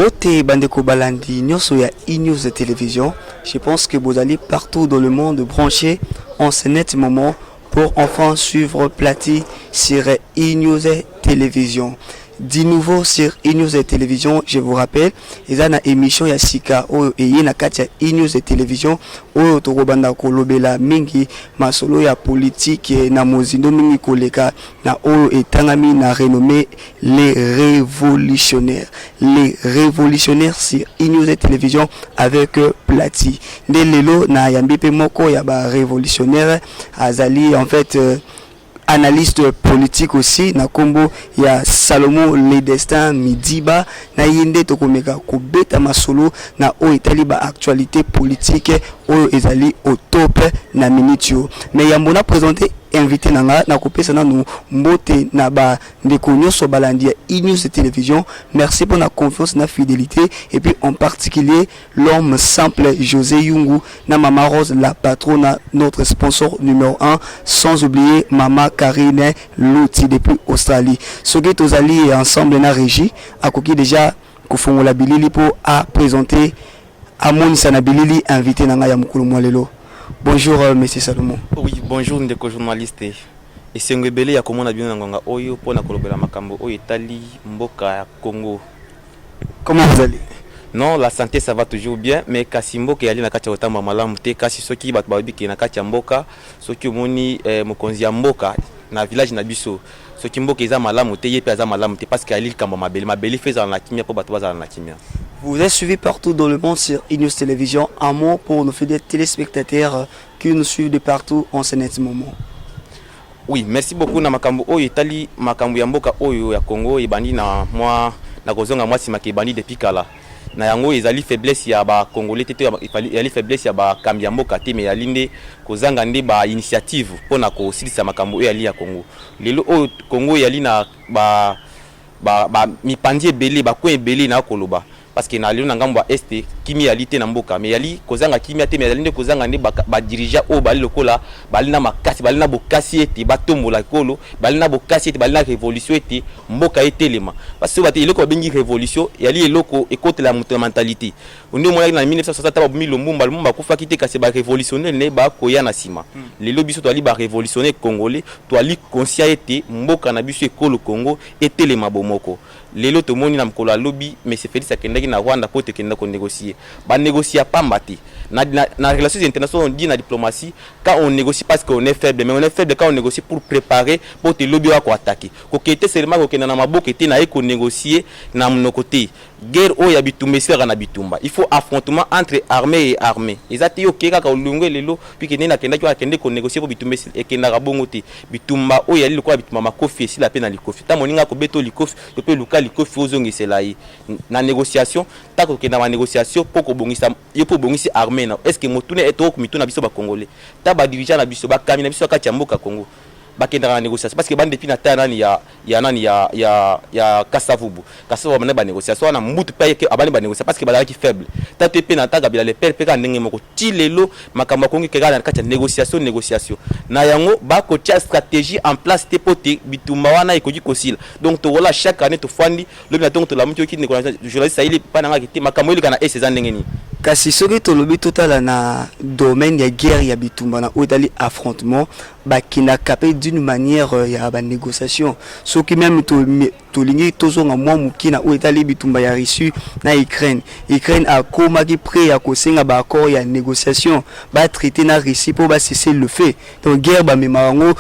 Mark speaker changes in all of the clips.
Speaker 1: Mbote bandeko balandi nyonso ya E-News Télévision. Je pense que vous allez partout dans le monde branché en ce net moment pour enfin suivre Plati sur E-News Télévision. Du nouveau sur E-News Télévision, je vous rappelle, eza na émission ya sika oyo eye na kati ya E-News Télévision oyo tokobanda kolobela mingi masolo ya politique na mozindo mingi koleka na oyo etangami na renommé Les Révolutionnaires. Les Révolutionnaires sur E-News Télévision avec Plati. Nde lelo na yambi pe moko ya ba révolutionnaire azali en fait analyste politique aussi na kombo ya Salomon Le Destin Midiba. Na ye nde tokomeka kobeta masolo na oyo etali ba actualité politique oyo ezali au top na minute yo. Mais yambo na présenter invité na nga, nakopesa nanu mbote na bandeko nyonso balandi ya E-News Télévision. Merci pour la confiance, na fidélité, et puis en particulier l'homme simple José Yungu na Mama Rose la patronne, notre sponsor numéro 1, sans oublier Mama Karine Louti depuis Australie. Soki tozali ensemble na régie, akoki déjà kofongola bilili po a présenter, amonisa na bilili invité na ngai ya mokolo mwa lelo. Bonjour monsieur Salomon.
Speaker 2: Oui, bonjour ndeko journaliste. Esengo ebele ya komona bino na ngonga oyo mpona kolobela makambo oyo etali mboka ya Congo.
Speaker 1: Comment vous allez?
Speaker 2: Non, la santé, ça va toujours bien, mais kasi mboka eyali na kati ya kotambola malamu te. Kasi soki bato balobi ke na kati ya mboka, soki omoni mokonzi ya mboka na village na biso, soki mboka eza malamu te, ye mpe aza malamu te, parce que ayali likambo ya mabele. Mabele fe ezala na kimia mpo bato bazala na kimia.
Speaker 1: Vous êtes suivi partout dans le monde sur E-News Télévision. Un mot pour nos fidèles téléspectateurs qui nous suivent de partout en ce net moment.
Speaker 2: Oui, merci beaucoup. Na makambo oyo etali makambo ya mboka oyo ya Congo, ebandi na mwa na kozonga mwa nsima ke ebandi depuis kala. Na yango ezali faiblesse ya bacongolais te, to ezali faiblesse ya bakambi ya mboka te, mais ezali nde kozanga nde bainitiative mpona kosilisa makambo oyo eyali ya Congo. Lelo oyo Congo eyali na ba mipanzi ebele, bacoin ebele na koloba, parce que na lelo na ngambo ya Est kimia yali te na mboka. Mais yali kozanga kimia te, mais yali nde kozanga nde badirigeant oyo bali lokola bali na makasi, bali na bokasi ete batombola ekolo, bali na bokasi ete bali na révolution ete mboka etelema. Parce que bate eloko babengi révolution yali eloko ekotela moto na mentalité. Nde omonaki na 1960 babomi Lumumba. Lumumba akufaki te, kasi barévolutionnaire ne bakoya na nsima. Lelo biso toali barévolutionnaire congolais, toali conscient ete mboka na biso ekolo Congo etelema bomoko. Lelo tomoni na mokolo alobi monsieur Félix akendaki na Rwanda mpo tokenda konégocier. Banégocie pamba te. Na relations internationales, on dit na diplomatie, quand on négocie parce qu'on est faible, mais on est faible quand on négocie pour préparer po te lobi oya koattaquer. Kokende te seulement kokenda na maboko te, na ye konégocier na monoko te. Guerre oyo ya bitumba esilaka na bitumba. Il faut affrontement entre armée et armée. Eza te yo okei kaka olungwe lelo pike ndenge nakendaki wana, akende konégocier po bitumba ekendaka bongo te. Bitumba oyo eyali lokola bitumba makofi, esila mpe na likofi. Ntango moninga akobeta oyo likofi, yo mpe luka likofi ozongisela ye. Na négociation, ntango kokenda banégociation mpo kobongisa, yo mpo obongisi armée na. Est ce que motuna etoko mituna biso bacongolais, ta badirigeant na biso, bakambi na biso ya kati ya mboka Congo bakendaka na négociation? Parce que bandi depuis na ta nani ya nani ya Kasavubu. Kasavubu abandi banégociation wana, Mbutu mpe abandi banégociation parce que bazalaki faible. Ta te mpe na ta Kabila le père mpe kaka ndenge moko. Ti lelo makambo akongi kaka na kati ya négociation. Négociation na yango bakotia stratégie en place te mpo te bitumba wana ekoki kosila. Donc tokola chaque année tofandi, lobi na ntongo tolamuki, oki ndeko journaliste ayili mpa nangaki te makambo eleka na ese eza ndenge nini.
Speaker 1: Kasi soki tolobi totala na domaine ya guerre, ya bitumba, na oyo etali affrontement, bakendaka mpe d'une manière ya banégociation. Soki même tolingi tozonga mwa moke na oyo etali bitumba ya Russie na Ukraine, Ukraine akomaki prêt ya kosenga baaccord ya négociation, batraité na Russie mpo bacesser le feu. Donc guerre bamemaka yango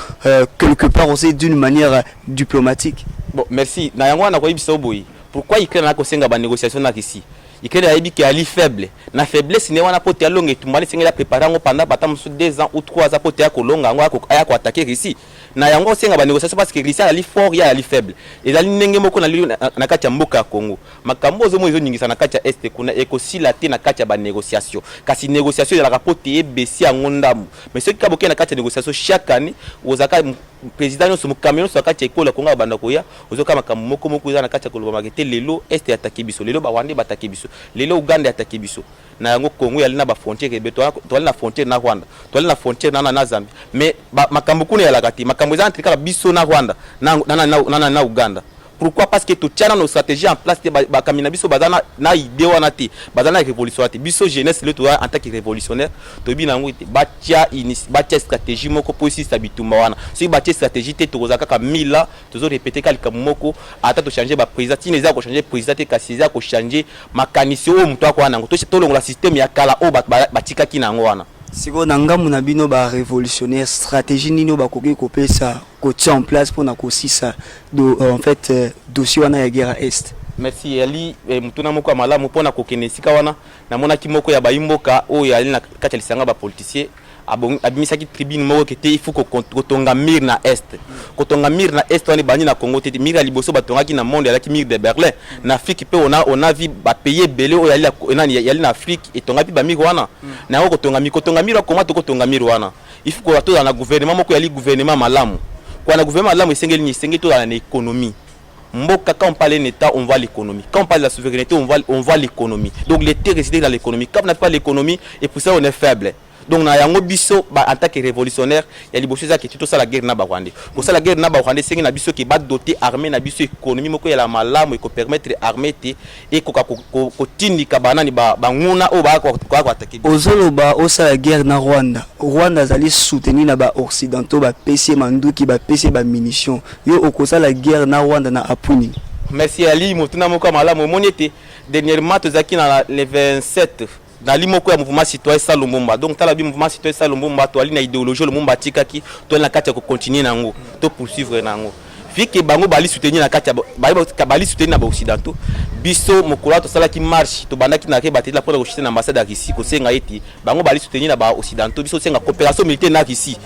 Speaker 1: quelque part aussi d'une manière diplomatique.
Speaker 2: Bon, merci. Na yango wana koyebisa boye: pourquoi Ukraine akosenga banégociation na Russie? Ukraine ayebi ke ali faible. Na faiblesse ne wana, mpo te alonga etumba wana, esengeli aprépare yango pendant bata mosusu 2 ans ou 3 ans mpo te akolonga yango, aya koattaquer Russie. Na yango osenga banégociation parce que Russie azali fort, ye azali faible. Ezali ndenge moko na kati ya mboka ya Congo. Makambo ozomona ezoningisa na kati ya Est kuna ekosila te na kati ya banégociation. Kasi négociation ezalaka mpo te ebesi yango ndambo. Mais soki kaka bokei na kati ya négociation chaque année, ozalaka président nyonso, mokambi nyonso na kati ya ekolo ya Kongo abanda koya, ozoka makambo moko moko eza na kati ya kolobamaka te. Lelo Est atake biso, lelo barwandais batake biso, lelo Uganda atake biso. Na yango Congo eyali na bafrontière ebele. Toali na frontière na Rwanda, toali na frontière na Zambie, mais makambo kuna eyalaka te. Makambo eza entre kaka biso na Rwanda na Uganda. Pourquoi? Parce que totia nano stratégie en place te. Bakambi na biso baza na idée wana te, baza na révolution wana te. Biso jeunesse lelo toza en tant que révolutionnaire, toyebi na yango ete batia stratégie moko mpo esisa bitumba wana. Soki batie stratégie te, tokozala kaka mila tozorépéter kaka likambo moko. Ata tochange baprésident, ntina eza kochange président te, kasi eza kochange makanisi oyo moto akoya nango. Tolongola système ya kala oyo bato batikaki na yango wana.
Speaker 1: Sikoyo, na ngambu na bino barévolutionnaire, stratégie nini oyo bakoki kopesa, kotia en place mpona kosisa en fait dossier wana ya guerre ya Est?
Speaker 2: Merci, yali motuna moko ya malamu. Mpona kokende esika wana, namonaki moko ya bayimboka oyo ali na kati ya lisanga bapoliticien abimisaki tribune moko ke te, il faut kotonga mur na Est. Kotonga mur na Est wana ebandi na Congo te. Mur ya liboso batongaki na monde ezalaki mur de Berlin. Na Afrique mpe on a vu bapays ebele oyo nani yali na Afrique etonga mpe bamur wana. Na yango kotonga mur, kotonga mur koma, tokotonga mur wana, il faut tozala na gouvernement moko yali gouvernement malamu. Kwa na gouvernement malamu, esengeli nini? Esengeli tozala na économie mboka. Quand on parle d'un État, on voit l'économie. Quand on parle de la souveraineté, on voit l'économie. Donc l'État réside dans l'économie. Quand on n'a pas l'économie, et pour ça on est faible. Donc na yango, biso en tant que révolutionnaire, ya liboso eza ke ti tosala guerre na Barwandais. Kosala guerre na Barwandais, esengi na biso ke badote armée na biso économie moko ya malamu, ekopermettre armée te ekoka kotindika banani, banguna oyo baya koattaquer.
Speaker 1: Ozoloba osala guerre na Rwanda. Rwanda azali soutenu na baoccidentaux, bapesi ye manduki, bapesi ye bamunition. Yo okosala guerre na Rwanda na appui nini?
Speaker 2: Merci, ali motuna moko ya malamu. Omoni ete dernièrement tozalaki na le 27, nali moko ya mouvement citoyen sa Lumumba. Donc tala bi mouvement citoyen sa Lumumba, toali na idéologie Lumumba atikaki, toali na kati ya kocontinue na yango, to poursuivre na yango. Fike bango bali soutenir na kati ya bali soutenir na baoccidentaux. Biso mokolo wana tosalaki marche, tobandaki na ke batela mpona kochuter na ambassade ya Russie, kosenga ete bango bali soutenir na baoccidentaux, biso tosenga coopération militaire na Russie.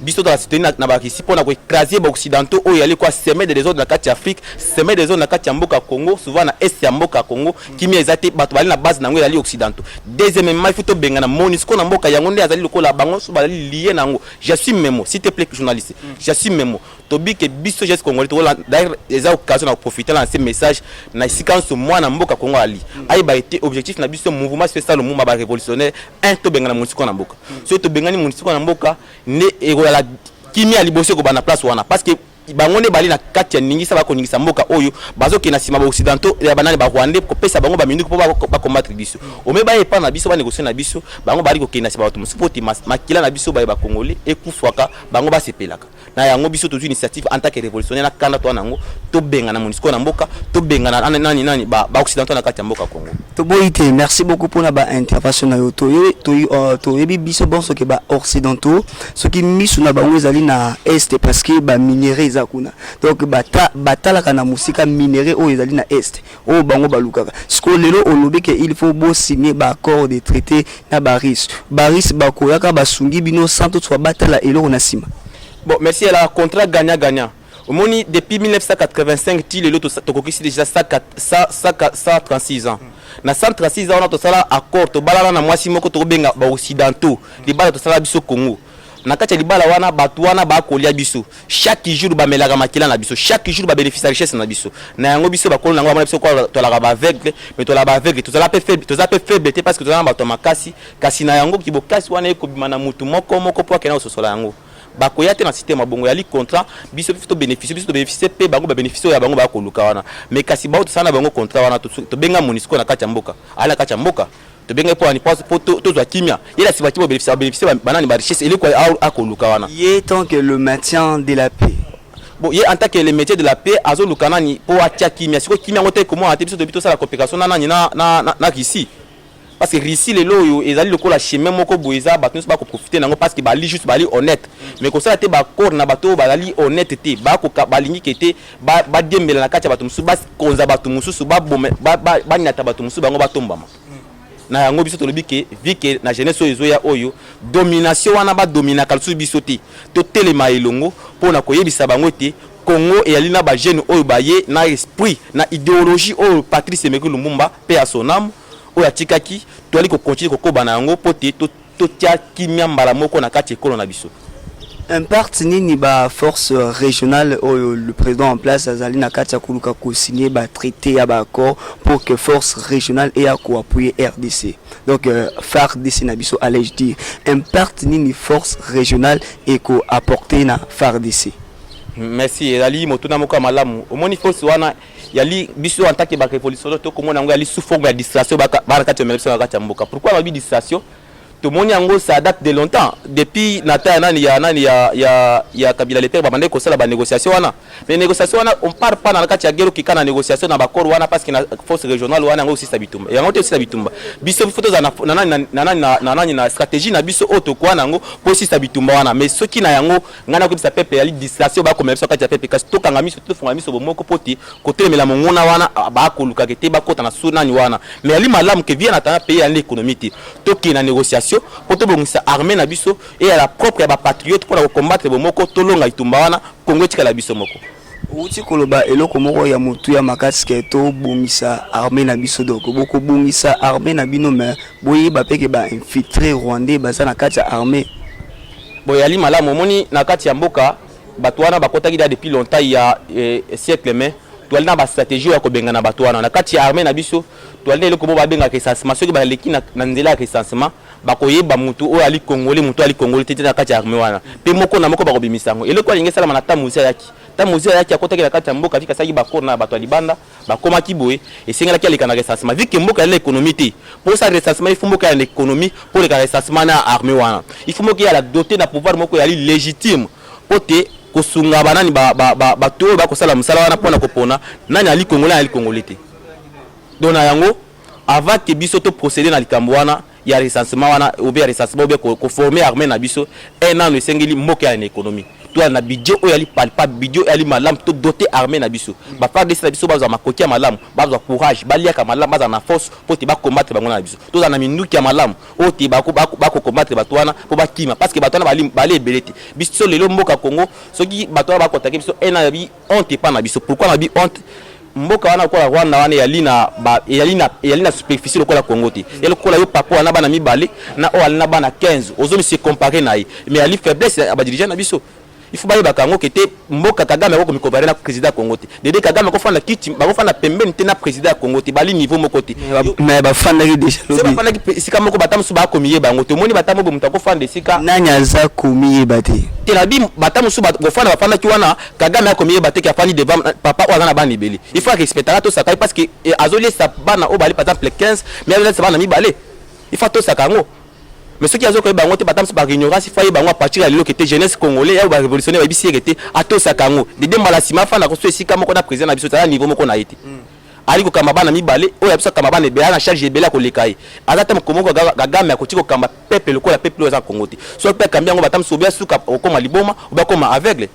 Speaker 2: Biso tozala soutenir na baRussie mpona koécraser baoccidentaux oyo yali kwa semer de désordre na kati ya Afrique, semer de désordre na kati ya mboka Congo. Souvent na Est ya mboka Congo kimia eza te, bato bali na base na yango ezali occidentaux. Deuxièmement, il faut tobengana MONUSCO na mboka. Yango nde azali lokola bango so bazali lié na yango. J'assume mes mots, s'il te plaît, journaliste, j'assume mes mots. Tobike biso jeunesse congolais tokola. D'ailleurs eza occasion na koprofiter na ce message na esika nyonso mwana mboka Congo ali ayeba ete objectif na biso mouvement spécial Lumumba barévolutionnaire, un, tobengana MONUSCO na mboka. Soki tobengani MONUSCO na mboka, nde ekozala kimia ya liboso ekobanda na place wana, parce que bango nde bali na kati ya ningisa, bakoningisa mboka oyo, bazokende na nsima baoccidentaux ya banani, barwandais, kopesa bango baminduki mpo bacombattre biso. Ome baya epa na biso, banégocie na biso, bango bali kokende na nsima bato mosusu mpo te makila na biso baye bacongolais ekufwaka, bango basepelaka na yango. Biso tozwi initiative en tant que révolutionnaire na kanda to wana yango, tobengana MONUSCO na mboka, tobengana nani nani baoccidentaux na kati ya mboka Congo.
Speaker 1: Toboyi te. Merci beaucoup mpona baintervention na yo. Toyebi biso bon soki baoccidentaux, soki misu na bango ezali na Est, parce que baminerai eza kuna. Donc batalaka na mosika minerai oyo ezali na Est, oyo bango balukaka. Sikoyo lelo olobi ke il faut bosigner baaccord de traité na baRusses. BaRusses bakoyaka basungi bino sans toutefois batala eloko na nsima?
Speaker 2: Bon, merci. Ya contrat gagnant gagnant, omoni depuis 1985 ti lelo tokokisi déjà 136 ans. Na 136 ans wana tosala accord, tobalana na mwasi moko tokobenga baoccidentaux. Libala tosala biso Congo, na kati ya libala wana, bato wana bakolia biso chaque jour, bamelaka makila na biso chaque jour, babénéficie richesse na biso. Na yango biso bakolo nango bamona biso kwa tolaka baaveugle, mais tolaka baaveugle, tozala mpe faible, toza mpe faible te, parce que toza na bato ya makasi. Kasi na yango kibokasi wana ekobima na mutu moko moko mpo akenda kososola yango. Bakoya te na système ya bongo, yali contrat. Biso mpe tobénéficie, biso tobénéficie mpe, bango babénéficie oyo ya bango bakoluka wana. Mais kasi bao tosala na bango contrat wana, tobenga MONUSCO na kati ya mboka, ali na kati ya mboka, tobenga mpo wani po tozwa kimia. Ye na nsima ti bobénéficie, babénéficie banani, barichesse eleko akoluka wana.
Speaker 1: Ye tant que le maintien de la paix?
Speaker 2: Bon, ye en tant que le maintien de la paix, azoluka nani mpo atia kimia. Sikoyo kimia yango te ekomona te. Biso toyebi tosala coopération na nani? Na Russie, parce que Russie lelo oyo ezali lokola chemin moko boye, eza bato nyonso bakoprofite nango, parce que bali juste, bali honnête. Mais kosala te baaccord na bato oyo bazali honnête te, bakoka balingi ke te badiembela na kati ya bato mosusu, bakonza bato mosusu, banyata bato mosusu, bango batombama na yango. Biso tolobi ke vu que na jeunesse oyo ezoya oyo, domination wana badominaka lisusu biso te. Totelema elongo mpona koyebisa bango ete Congo eyali na bajeune oyo baye na esprit, na idéologie oyo Patrice Emery Lumumba mpe ya sonamu oyo atikaki. Toali kocontinue kokoba na yango mpo te totia kimia mbala moko na kati ekolo na biso.
Speaker 1: Impact nini baforce régionale oyo le président en place azali na kati ya koluka kosigner batraité ya baaccord pour que force régionale eya koappuyer RDC, donc FARDC na biso, allais-je dire, impact nini force régionale ekoapporter na FARDC?
Speaker 2: Merci, ezali motuna moko ya malamu. Omoni, force wana yali biso en tant que barévolutionnaire, tokomona yango yali sous forme ya distraction. Bana kati ya biso na kati ya mboka. Pourquoi babi distraction? Tomoni yango, ça date de longtemps, depuis na ta ya nani, ya nani, ya Kabila le père. Babandaki kosala banégociation wana, mais négociation wana, on part pas na kati ya guerre. Okika na négociation na baccord wana, parce que na force régionale wana, yango osisa bitumba yango te. Osisa bitumba, biso faut tozala na nani, na nani, na nani, na stratégie na biso oyo tokoa na yango mpo osisa bitumba wana. Mais soki na yango, ngai nakoyebisa peuple, yali distraction bakomela biso kati ya peuple. Kasi tokanga miso, tofunga miso bomoko mpo te kotelemela monguna wana bakolukaka te bakota na su nani wana. Mais yali malamu ke vie na tana pays yali économie te, tokende na négociation mpo tobongisa armée na biso eyala propre ya bapatriote mpona kocombattre bomoko, tolonga bitumba wana, Kongo etikala biso moko.
Speaker 1: Outi koloba eloko moko ya motu ya makasi ke tobongisa armée na biso. Donc bokobongisa armée na bino, mais boyeba mpe ke bainfiltré rwandais baza na kati ya armée.
Speaker 2: Boye yali malamu. Omoni, na kati ya mboka, bato wana bakotaki da depuis longtemps ya siècle, mais toali na bastratégie oyo ya kobengana bato wana na kati ya armée na biso. Toali na eloko mo babengaka recensement. Soki baleki na nzela ya recensement, bakoyeba motu oyo ali Congolais, motu ali Congolais te te na kati ya armée wana. Mpe moko na moko bakobimisa yango. Eloko alingi esalama na ta Mzee ayaki, ta Mzee ayaki, akotaki na kati ya mboka, vika asalaki baaccord na bato ya libanda, bakomaki boye. Esengelaki aleka na recensement, vu que mboka yali na économie te. Mpo osala recensement, il faut mboka ya na économie. Mpo oleka recensement na armée wana, il faut mboka eyala doté na pouvoir moko eyali légitime mpo te kosunga banani, bato oyo bakosala mosala wana mpona kopona nani ali Congolais, ali Congolais te. Donc na yango, avant ke biso toprocéder na likambo wana ya recensement wana, obe ya recensement, obe koformer armée na biso, un nano esengeli mboka ya na économie, toyala na budget oyo yali palpable, budget oyo yali malamu, todoter armée na biso, baFARDC na biso, bazwa makoki ya malamu, bazwa courage, baliaka malamu, bazala na force mpo te bacombattre bango na biso. Tozala na minduki ya malamu oyo te bakocombattre bato wana mpo bakima, parce que bato wana bali ebele te. Biso lelo, mboka Congo, soki bato wana bakotake biso, un an yabi honte epa na biso. Pourquoi na bi honte? Mboka wana lokola Rwanda wana eyali na superficie lokola Congo te. Ya lokola yo papa wana bana mibale na oyo ali na bana 15, ozomisi comparer na ye. Mais ali faiblesse ya badirigeant na biso. Il faut bayebaka yango ke te, mboka Kagame akokomi comparer na président ya Congo te. Dede Kagame akofanda kiti, bakofanda pembeni te na président ya Congo te. Bali niveau moko te.
Speaker 1: Mais bafandaki déjà.
Speaker 2: Se bafandaki esika moko, bata mosusu bakomiyeba yango te. Omoni, bata moko moto akofanda esika.
Speaker 1: Nani aza komiyeba te?
Speaker 2: Te, na bi bata mosusu kofanda, bafandaki wana, Kagame akomiyeba te ke afandi devant papa oyo aza na bana ebele. Il faut arespectaka, tosaka ye, parce que azoliesa bana oyo bali par exemple 15, mais azoliesa bana mibale. Il faut atosaka yango. Mais soki aza koyeba yango te, bata mosusu par ignorance, il faut ayeba yango à partir ya lelo ke te, jeunesse congolais ya barévolutionnaire bayebisi yeke te atosaka yango. Dede mbala nsima afanda koso esika moko na président na biso, aza niveau moko na ye te. Ali kokamba bana mibale, oyo ya biso akamba bana ebele, aza na charge ebele ya koleka ye. Aza te moko moko. Kagame akoki kokamba peuple lokola peuple oyo aza Kongo te. Soki mpe akambi yango, bata mosusu obi asuka okoma liboma, obi akoma aveugle.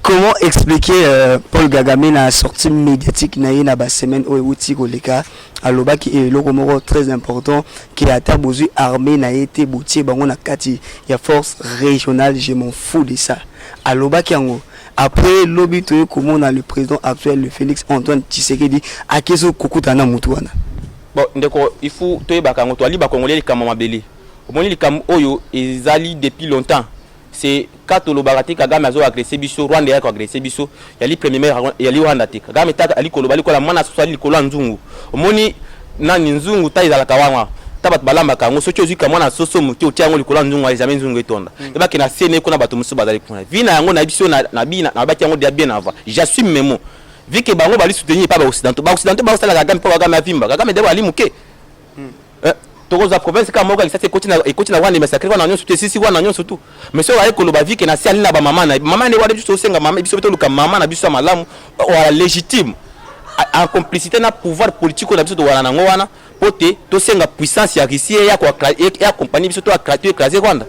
Speaker 1: Comment expliquer Paul Kagame na sortie médiatique na ye na basemaine oyo euti koleka, alobaki eloko moko très important ke ata bozwi armée na ye te, botie bango na kati ya force régionale, je m'en fous de ça? Alobaki yango. Après lobi, toye komona le président actuel, le Félix Antoine Tshisekedi, akezi kokutana na motu wana.
Speaker 2: Bon, ndeko, il faut toyebaka yango, toali bakongolais likambo mabele. Omoni, likambo oyo ezali depuis longtemps. C'est ka tolobaka te Kagame azo agresse biso, Rwanda eyaka koagresse biso. Yali premier, yali Rwanda te. Kagame ta ali koloba likola mwana soso ali likolo ya nzungu. Omoni nani, nzungu ta ezalaka wana, ta bato balambaka yango. Soki ozwi ka mwana soso moke, otia yango likolo ya nzungu, jamais nzungu etonda. Ebake na sene kuna, bato mosusu bazali kuna vi na yango na biso nabaki yango déjà bien avant. J'assume mes mots, vu que bango bali soutenir pa baoccidentaux. Baoccidentaux bakosala Kagame mpo Kagame avimba. Kagame d'abord ali moke. Tokozwa province kaka moko ya Kisasa, ekoti na Rwanda, emassacre wana nyonso te, esisi wana nyonso tu. Mais soki aye koloba, vu que na se ali na bamama na mama nde wana, biso tosenga mama biso mpe toluka mama na biso ya malamu, wala légitime, en complicité na pouvoir politique oyo na biso towana nango wana, mpo te tosenga puissance ya Russie eya accompagne biso, to écraser Rwanda.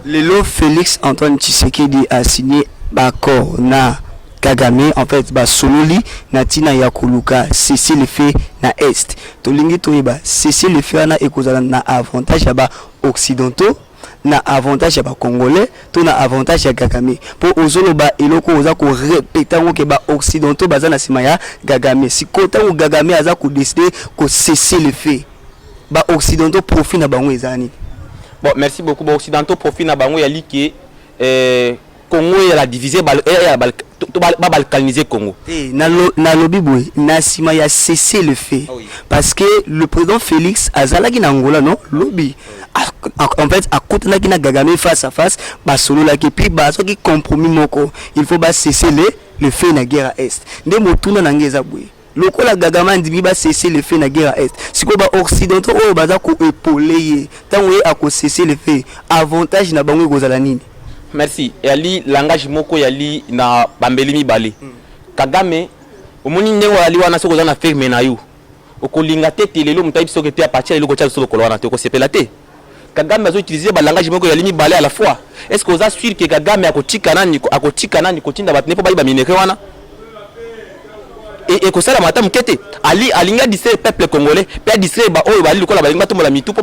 Speaker 1: Lelo Félix Antoine Tshisekedi a signé baaccord na Kagame. En fait, basololi na ntina ya koluka cessez-le-feu na Est. Tolingi toyeba, cessez-le-feu wana ekozala na avantage ya baoccidentaux, na avantage ya bacongolais, to na avantage ya Kagame? Mpo ozoloba eloko, oza korépéter yango ke baoccidentaux baza na nsima ya Kagame. Sikoyo ntango Kagame aza kodécider kocesser-le-feu, baoccidentaux profit na bango eza nini?
Speaker 2: Bon, merci beaucoup. Baoccidentaux, profit na bango yali ke Congo eyala divisé, babalkaniser Congo.
Speaker 1: Te, nalobi boye, na nsima ya cessez-le-feu,
Speaker 2: Ah oui.
Speaker 1: parce que le président Félix azalaki na Angola, non, lobi. En fait, akutanaki na Kagame face à face, basololaki, puis bazwaki compromis moko: il faut bacesser le feu na guerre à Est. Nde motuna na ngai eza boye: lokola Kagame andimi bacesser le feu na guerre à Est, sikoyo baoccidentaux oyo baza koépauler ye, ntango ye akocesser le feu, avantage na bango ekozala nini?
Speaker 2: Merci. Eyali langage moko yali na bambeli mibale. Kagame, omoni ndenge oyali wana, soki oza na ferme na yo, okolinga te te lelo moto ayebi soki te apartir eloko tia biso lokolo wana te, okosepela te. Kagame azoutiliser balangage moko yali mibale à la fois. Est ce que oza sûr ke Kagame akotika nani kotinda bato ne mpo bayiba minerais wana? Ekosalama ata moke te. Ali alingi adistraire peuple congolais mpe adistraire baoyo bali lokola balingi batombola mitu mpo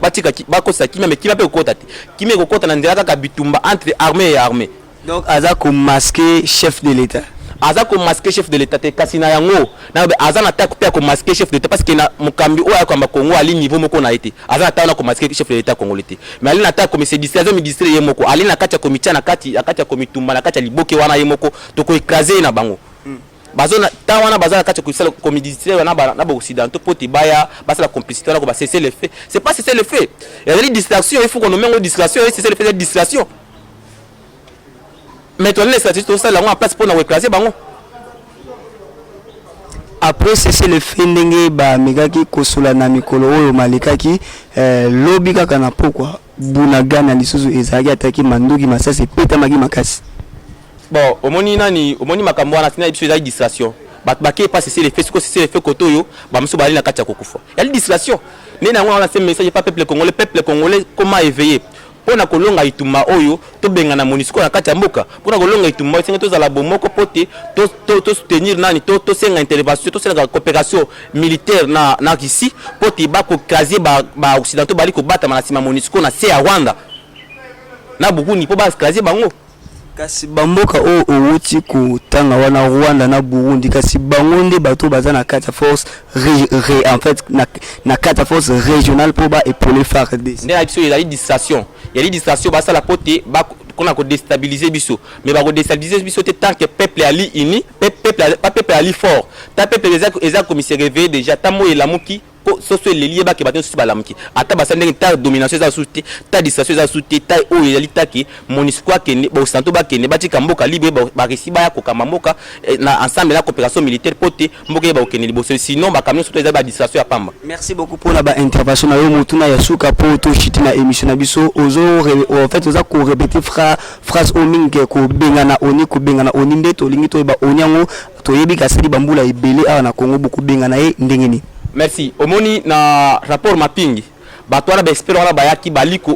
Speaker 2: batika bakosisa kimia. Me kimia mpe ekokota te. Kimia ekokota na nzela kaka bitumba entre armée et armée.
Speaker 1: Donc aza komasquer chef de l'État?
Speaker 2: Aza komasquer chef de l'État te, kasi na yango aza na ta mpe ya komasquer chef de l'État, parce que na mokambi oyo ayakamba Congo ali niveau moko na ye te. Aza na ta wana komasquer chef de l'État congolais te, mais ali na ta komise distraire, azomidistraire ye moko, ali na kati ya komitia na kati ya komitumba na kati ya liboke wana ye moko. Tokoécraser ye na bango. Bazo na ta wana, baza na kati ya kosala komidistraire wana na baoccidentaux mpo te baya basala complicité wana ko bacesser le feu. C'est pas cesser le feu, ezali distraction. Il faut qu'on nomme yango distraction. Cesser le feu, ezali distraction, mais toali na stratégie, tosala yango en place mpona koécraser bango.
Speaker 1: Après cesser le feu, ndenge bamekaki kosola na mikolo oyo malekaki, lobi kaka na pokwa, Bunagana lisusu ezalaki ataki manduki, masasi epetamaki makasi.
Speaker 2: Bon, omoni nani, omoni makambo wana, tina biso ezali distraction. Bato bakei pa cesser le feu. Sikoyo cesser le feu, kote oyo bamosusu bazali na kati ya kokufa, yali distraction. Nde na yango wana se message pa peuple congolais: peuple congolais, koma éveillé mpo na kolonga etumba oyo. Tobengana MONUSCO na kati ya mboka. Mpo na kolonga etumba oyo, esenge tozala bomoko mpo te tosoutenir nani, tosenga intervention, tosenga coopération militaire na Russie mpo te bakoécraser baoccidentaux bali kobatama na nsima MONUSCO na se ya Rwanda na Burundi, mpo baécraser bango.
Speaker 1: Kasi bamboka oyo owuti kotanga wana, Rwanda na Burundi, kasi bango nde bato baza na kati ya force en fait na kati ya force régionale mpo baépauler FARDC.
Speaker 2: Nde na biso ezali distraction, ezali distraction basala mpo te mpona kodéstabiliser biso. Mais bakodéstabiliser biso te tant que peuple ali uni, peuple pa peuple ali fort. Ta peuple eza komise réveiller déjà. Ta moi elamuki, soso eleli, yebaki bato nyonso balamuki. Ata basali ndenge, ta domination eza susu te, ta distraction eza susu te. Ta oyo ezali take MONUSCO akende, baoccidentaux bakende, batika mboka libre, barussie baya kokamba mboka na ensemble na coopération militaire mpo te mboka eyeba kokende liboso. Sinon makambo nyonso to ezali badistraction ya pamba.
Speaker 1: Merci beaucoup mpona baintervention na yo. Motuna ya suka mpo toshiti na émission na biso: ozo en fait oza korépéter phrase oyo mingi, kobengana ONU, kobengana ONU. Nde tolingi toyeba, ONU yango toyebi kasali bambula ebele awa na Congo, bokobengana ye ndenge nini?
Speaker 2: Merci. Omoni na rapport mapping, bato wana, baexpert wana bayaki,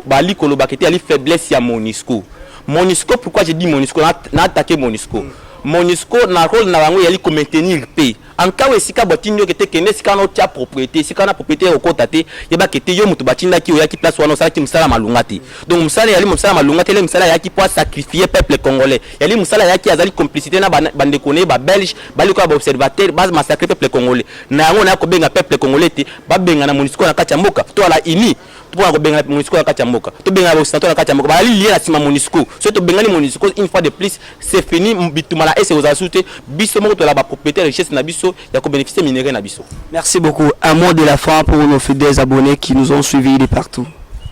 Speaker 2: bali kolobaka ete ali faiblesse ya MONUSCO. MONUSCO, pourquoi je dis MONUSCO, na attaqué MONUSCO? MONUSCO na rôle na bango eyali komaintenir paix. En cas esika batindi yo kete, kende esika wana, otia propriété esika wana, propriété okota te, yebaka ete yo moto batindaki, oyaki place wana, osalaki mosala malunga te. Donc mosala eyali mosala malunga te, ele mosala eyaki mpo asacrifier peuple congolais. Yali mosala eyaki, azali complicité na bandeko na ye babelge, bali koya baobservateur, bamassacre peuple congolais. Na yango naya kobenga peuple congolais te babengana MONUSCO na kati ya mboka. To ala uni mpona kobengana MONUSCO na kati ya mboka, tobengana baoccidentaux na kati ya mboka, bazali lié na nsima MONUSCO. Soki tobengani MONUSCO, une fois de plus c'est fini. Bitumba na ese kozala susu te. Biso moko tola bapropriétaire richesse na biso ya kobénéficier minerai na biso.
Speaker 1: Merci beaucoup. Un mot de la fin pour nos fidèles abonnés qui nous ont suivis de partout.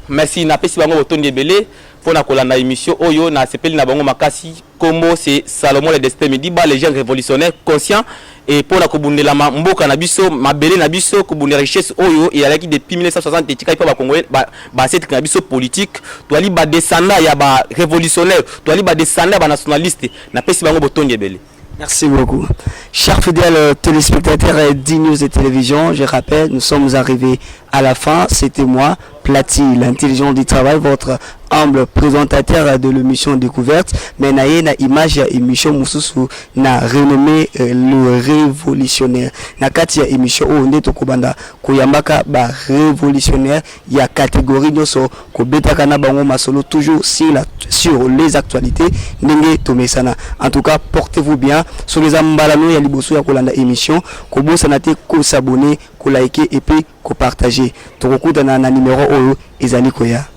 Speaker 2: Merci. Napesi bango botondi ebele mpona kolanda émission oyo. Nasepeli na bango makasi. Kombo c'est Salomon le Destin Midiba, les jeunes révolutionnaires conscient et mpona kobundelama mboka na biso, mabele na biso, kobundela richesse oyo ezalaki depuis 1960, etikali mpo bacongolais, baancêtre na biso politique. Toali badescendant ya barévolutionnaire, toali badescendant ya banationaliste. Napesi bango botondi ebele.
Speaker 1: Merci beaucoup. Chers fidèles téléspectateurs d'E-News et Télévision, je rappelle, nous sommes arrivés à la fin. C'était moi, Platy, l'intelligence du travail, votre humble présentateur de l'émission Découverte. Mais naye na image ya émission mosusu na renommé le révolutionnaire. Na kati ya émission oyo nde tokobanda koyambaka ba révolutionnaire ya catégorie nyonso, kobetaka na bango masolo toujours sur les actualités ndenge tomesana. En tout cas, portez-vous bien. Soki eza mbala no ya liboso ya kolanda émission, kobosana te kos'abonner, koliker et puis kopartager. Tokokutana na numéro oyo ezali koya.